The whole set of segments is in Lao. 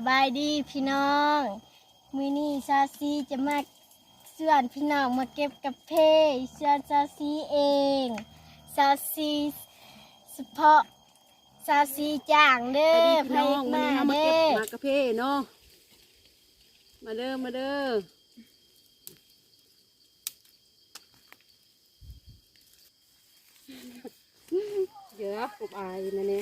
ສະບາຍດີພີ່ນ້ອງ ມື້ນີ້ສາວສີຈະມາຊວນພີ່ນ້ອງມາເກັບກາເຟ ສວນສາວສີເອງ ສາວສີສະເພາະ ສາວສີຈ້າງເດີ ໃຜຢາກມາເດີ ມາເກັບໝາກກາເຟເນາະ ມາເດີ ມາເດີ. ເຢາະ ກົບອາຍມາແນ່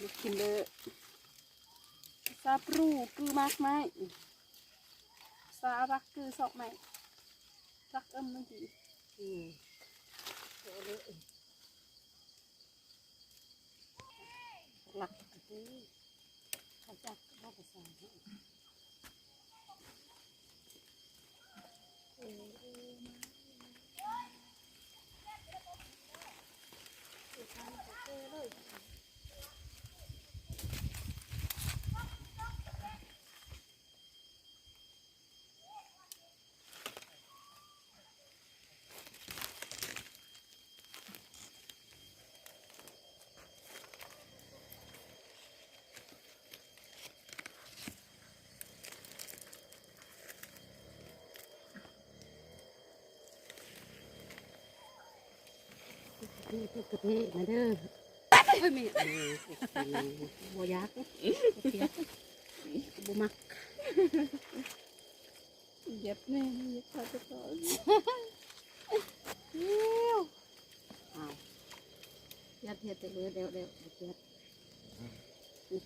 ມາກິນເດີ ສາປຣູຄືໝາກໄມ້ ສາລັກຄືຊອກໄມ້ ລັກເອີ້ມມັນດີ ອືມ ລັກຄື ເຂົາຈັກເວົ້າພາສາເຮົາ ເອີ ເອີ ມາ ກາເຟ ມາເດີ ໂອ້ຍ ແມ່ ບໍ່ຢາກ ບໍ່ຢາກ ບໍ່ມັກ ຢຽບແມ່ ຢຽບຂາເຈົ້າຂອງ ເອີວ ອ້າວ ຢຽບເຮັດແຕ່ເອີແລ້ວໆ ຢຽບ ມັນ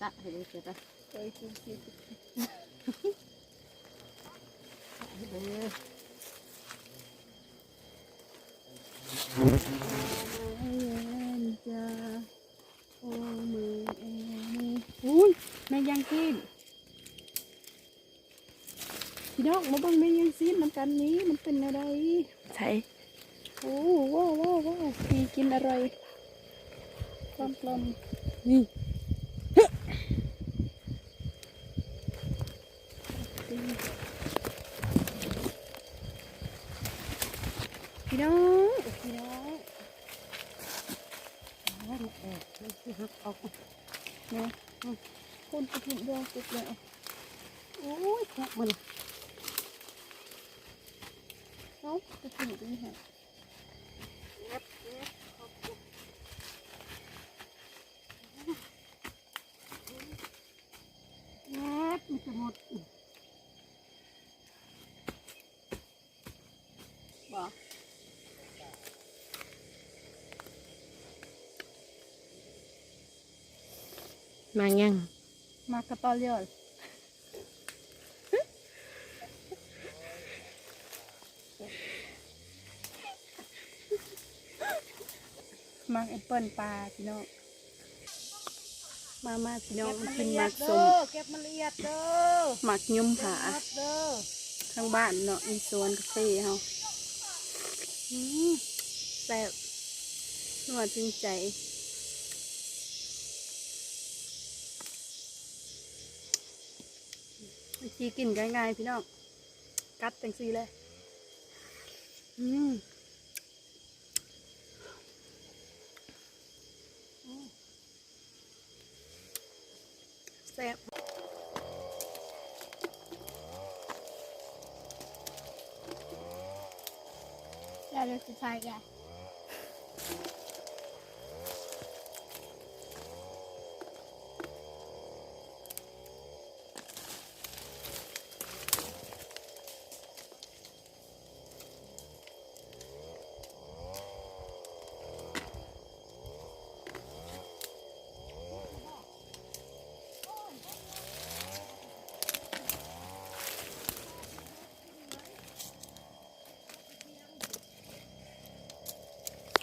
ຕະໃຫ້ເອີແຕ່ຕະ ເອີຍ ກິນ ກິນ ເອີ ໂອ້ຍ ແມງຢາງຊີ້ນ ພີ່ນ້ອງ ມາເບິ່ງແມງຢາງຊີ້ນນຳກັນນີ້ ມັນເປັນແນວໃດ? ໃສ? ໂອ້ ວ້າວ ວ້າວ ວ້າວ ດີກິນອະຮ່ອຍ ກອມໆ ນີ້ ພີ່ນ້ອງ ພີ່ນ້ອງ ໂອ້ຍ ມັນອອກ ມັນຊິຫັກອອກ ເນາະ ອືມ ຄົນໄປກິນດອກເກັບແລ້ວ ໂອ້ຍ ແຄະມັນ ເອົາ ໄປກິນອີກຫັ້ນ ແງບ ມັນຈະໝົດ ບໍ່ ໝາກຫຍັງ? ໝາກກະຕໍລຽວ ໝາກແອບເປິ້ນປ່າພີ່ນ້ອງ ມາ ມາພີ່ນ້ອງ ມາກິນໝາກສົ້ມ ເກັບມັນລະອຽດເດີ ໝາກຍົມຜາ ເກັບໝົດເດີ ທາງບ້ານເນາະ ຢູ່ສວນກາເຟເຮົາ ອືມ ແຊບ ນົວເຖິງໃຈ ວິທີກິນກໍງ່າຍໆ ພີ່ນ້ອງ ກັດຈັ່ງຊີ້ເລີຍ ອືມ ແຊບ ແລ້ວສຸດທ້າຍກະ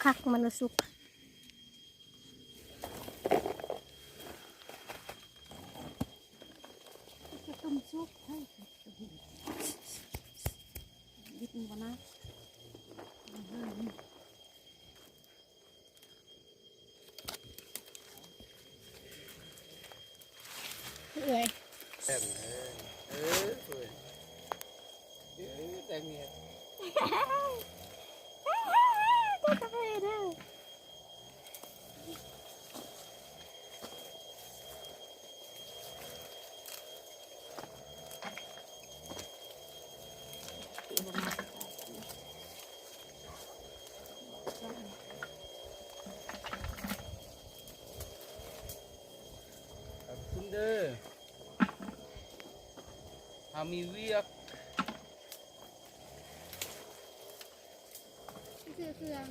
ຄັກ ມັນບໍ່ສຸກ. ຈະຕົ້ມສຸກໃຫ້ ບິດມັນບໍ່ນະ ເອື້ອຍ ແຕ່ງເອີຍ ເອີ ເອີ ແຕ່ງເອີຍ ກະເທຍເດີ. ມີວຽກ ຊື້ເຄື່ອງ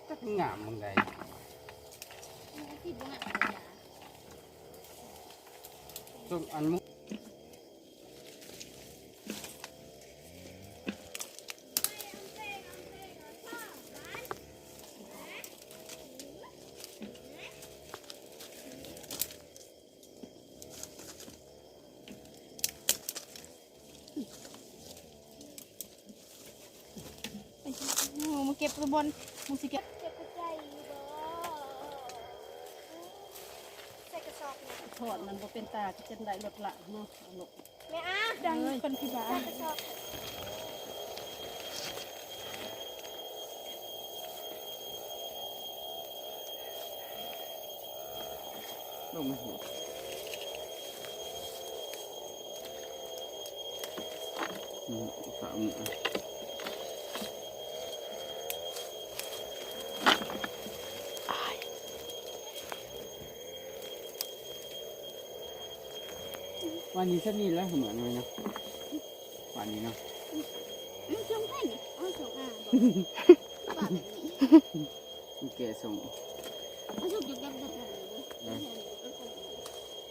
ຈັກງາມໝ່ອງໃດ ສົ່ງອັນ ໂອ້ ມາເກັບຢູ່ບ່ອນ ມັນຊິເກັບ ເກັບໃຈຢູ່ບໍ່ ໃສ່ກະສອບນີ້ ທອດມັນບໍ່ເປັນຕາ ຄືຈັ່ງໃດລົດລະເນາະ ເອົາໂລດ ແມ່ອາ ດັງ ເອີຍ ຄົນທີ່ບ້ານ ລົງມາ ອືມ ຝາກມື ວານນີ້ຊຳນີ້ແຫຼະ ເໝືອນເນາະ ວານນີ້ເນາະ ອືມ ສົ່ງໃຜນີ້ ເອົາສົ່ງອາບໍ ວ່າແບບນີ້ ມັນແກ່ສົ່ງ ເອົາສົ່ງຢູ່ແບບ ແບບນີ້ເດີ ເ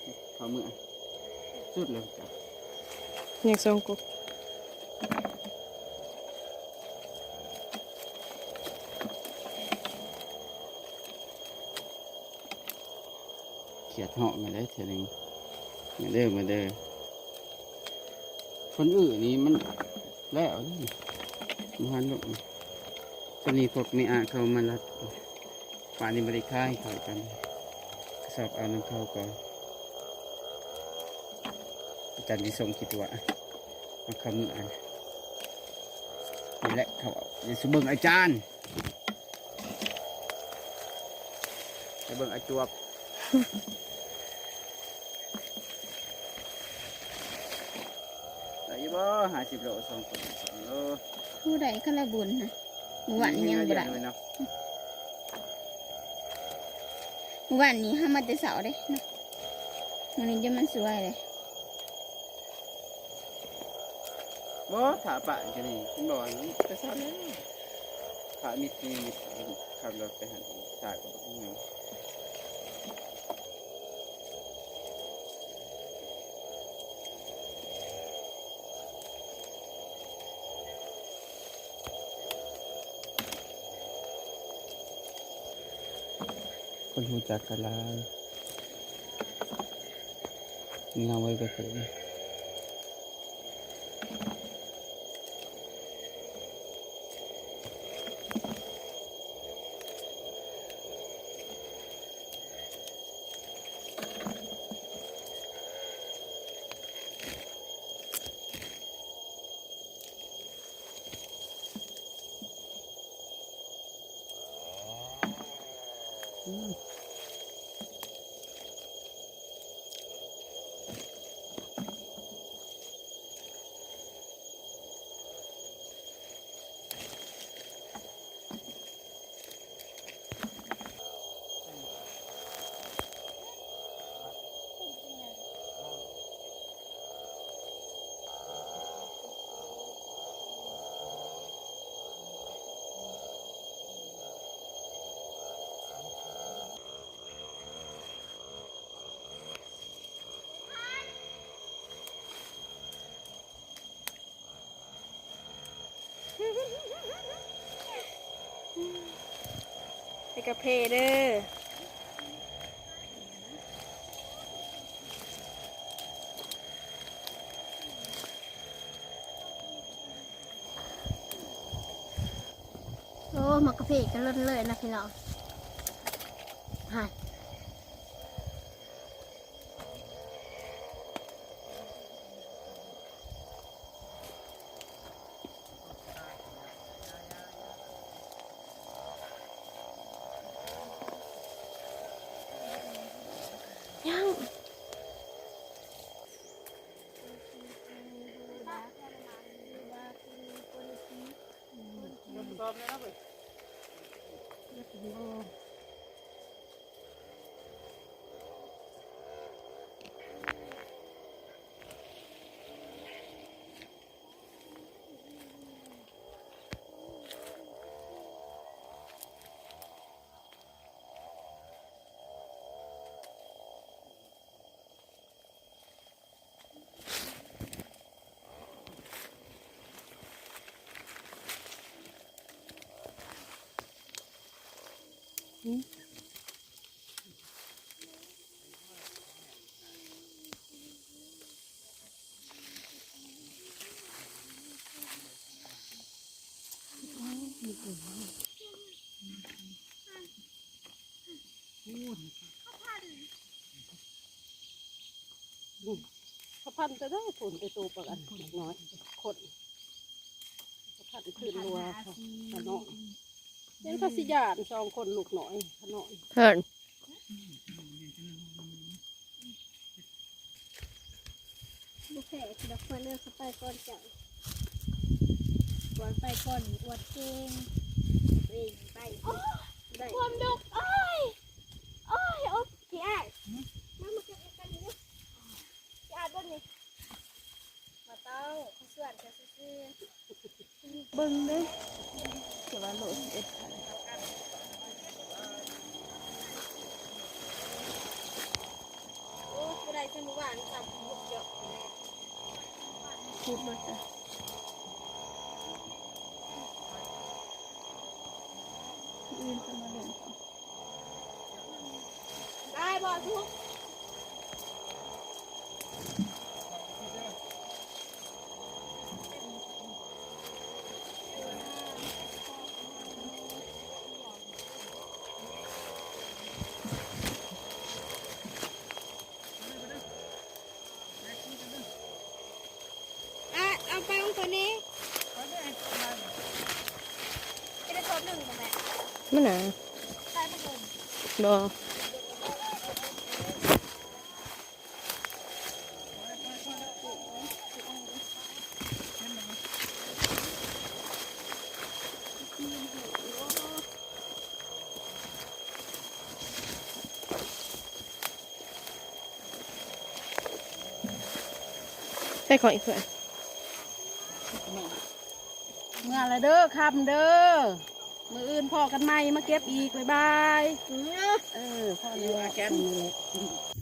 ອີ ເອົາເມືອ ສຸດແລ້ວຈ້ະ ຍັງສົ່ງກູ ຂຽດເຫາະມາເດີເທື່ອໜຶ່ງ ມາເດີ ມາເດີ ຄົນອື່ນນີ້ມັນແລ້ວນີ້ ບໍ່ທັນລຸກ ຕອນນີ້ພວກແມ່ອາເຂົາມາລັດ ປານີ້ບໍ່ໄດ້ຂາຍ ເຂົາກັນ ສອບເອົານຳເຂົາກ່ອນ ອາຈານຊິສົ່ງ ຄິດວ່າ ເອົາເຂົ້າເມືອ ນີ້ແຫຼະ ເຂົາ ດຽວຊິເບິ່ງອາຈານ ໄປເບິ່ງອາຈວບ ໄດ້ຢູ່ບໍ່ ຫ້າສິບໂລ ສອງຄົນ ສອງໂລ ຜູ້ໃດຄັນລະບຸນຫັ້ນ ມື້ວານນີ້ຍັງບໍ່ໄດ້ ມື້ວານນີ້ເຮົາມາແຕ່ເຊົ້າເດ້ເນາະ ມື້ນີ້ຈະມາສວຍເດ້. ບໍ່ ຖ້າປະຢູ່ນີ້ ເຫັນບໍ່ ແຕ່ເຊົ້າແລ້ວ ພະມິດ ມີມິດ ຂັບລົດໄປຫັ້ນ ຖ້າກໍບໍ່ມີ. ຄົນຮູ້ຈັກກໍຫຼາຍ ເງາໄວ້ກໍເຖິງ. ໃສ່ກາເຟເດີ. ໂອ້ ໝາກກາເຟກໍຫຼົ່ນເລີຍນະພີ່ນ້ອງ ຫັ້ນ. ຍັງ ເກັບສອບແລ້ວເວີຍ. ອືມ ເຂົາພັນແຕ່ໃດພຸ້ນ ແຕ່ໂຕປາກອັນນ້ອຍ ຄົນ ເຂົາພັນຄືນລັວເນາະ ຍັງກະຊິຢ້ານສອງຄົນລູກນ້ອຍຂະນ້ອຍ ເພິ່ນ ບໍ່ແພ້ດອກ ຂ້ອຍເລີຍເຂົ້າໄປກ່ອນເຈົ້າ ກ່ອນໄປກ່ອນອວດເກັ່ງ ເອງໄປ ໂອ້ຍ ໄດ້ ຄວາມດຸກ ໂອ້ຍ ໂອ້ຍ ໂອ້ຍ ພີ່ອ້າຍ ມາ ມາເກັບນຳກັນເດີ ພີ່ອ້າຍເບິ່ງນີ້ ບໍ່ຕ້ອງ ເພື່ອນເຈົ້າຊື່ໆ ເບິ່ງເດີ ຄືວ່າໂລສິບເອັດພັນ ໂອ້ ບໍ່ໄດ້ຊະມື້ວານ ສາມສິບຫົກດອກ ຂູດເບິດເດີ ມື້ອື່ນເພິ່ນມາເຫຼັ້ນ ໄດ້ບໍ່ ສຸກ ອ່ະ ເອົາໄປຂອງຕົວນີ້ ຈະໄດ້ຊອບໜຶ່ງບໍ່ແມ່? ມັນໜາ ໄດ້ບໍ່? ບໍ່ ໃສ່ຂອງອີກເພື່ອນ ເມືອລະເດີ ຄ່ຳເດີ ມື້ອື່ນພໍ້ກັນໃໝ່ ມາເກັບອີກ ບາຍບາຍ ເອີ ພໍ້ແລ້ວ ແຄ່ນີ້ແຫຼະ.